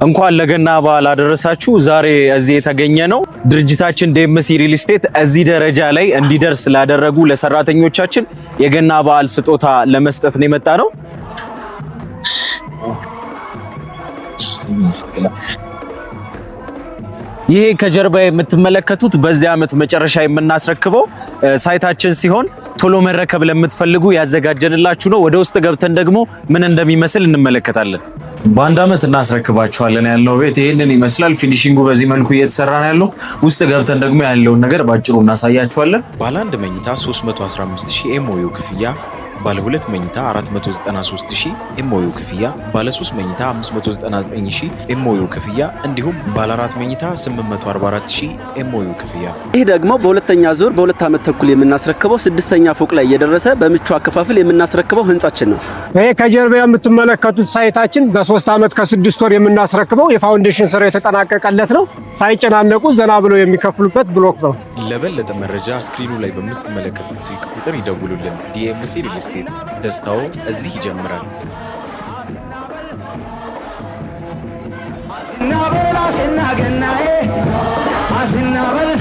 እንኳን ለገና በዓል አደረሳችሁ። ዛሬ እዚህ የተገኘነው ድርጅታችን ዲኤምሲ ሪል ስቴት እዚህ ደረጃ ላይ እንዲደርስ ላደረጉ ለሰራተኞቻችን የገና በዓል ስጦታ ለመስጠት ነው የመጣነው። ይሄ ከጀርባ የምትመለከቱት በዚህ ዓመት መጨረሻ የምናስረክበው site ኣችን ሲሆን ቶሎ መረከብ ለምትፈልጉ ያዘጋጀንላችሁ ነው። ወደ ውስጥ ገብተን ደግሞ ምን እንደሚመስል እንመለከታለን። በአንድ ዓመት እናስረክባችኋለን ያልነው ቤት ይህንን ይመስላል። Finishing ኡ በዚህ መልኩ እየተሰራ ነው ያለው። ውስጥ ገብተን ደግሞ ያለውን ነገር ባጭሩ እናሳያችኋለን። ባለ አንድ መኝታ 315 ሺህ MOU ክፍያ፣ ባለ ሁለት መኝታ 493 ሺህ MOU ክፍያ፣ ባለ ሶስት መኝታ 599 ሺህ MOU ክፍያ እንዲሁም ባለ አራት መኝታ 844 ሺህ MOU ክፍያ። ይህ ደግሞ በሁለተኛ ዙር በ2 ዓመት ተኩል የምናስረክበው ስድስተኛ ፎቅ ላይ የደረሰ በምቹ አከፋፈል የምናስረክበው ህንጻችን ነው። ይሄ ከጀርባ የምትመለከቱት site ኣችን በ3 ዓመት ከ6 ወር የምናስረክበው የ foundation ስራ የተጠናቀቀለት ነው። ሳይጨናነቁ ዘና ብለው የሚከፍሉበት ብሎክ ነው። ለበለጠ መረጃ screen ኡ ላይ በምትመለከቱት ስልክ ቁጥር ይደውሉልን። ዲኤምሲ ሪል ስቴት፣ ደስታው እዚህ ይጀምራል። አሲና በል አሲና ገናዬ አሲና በል።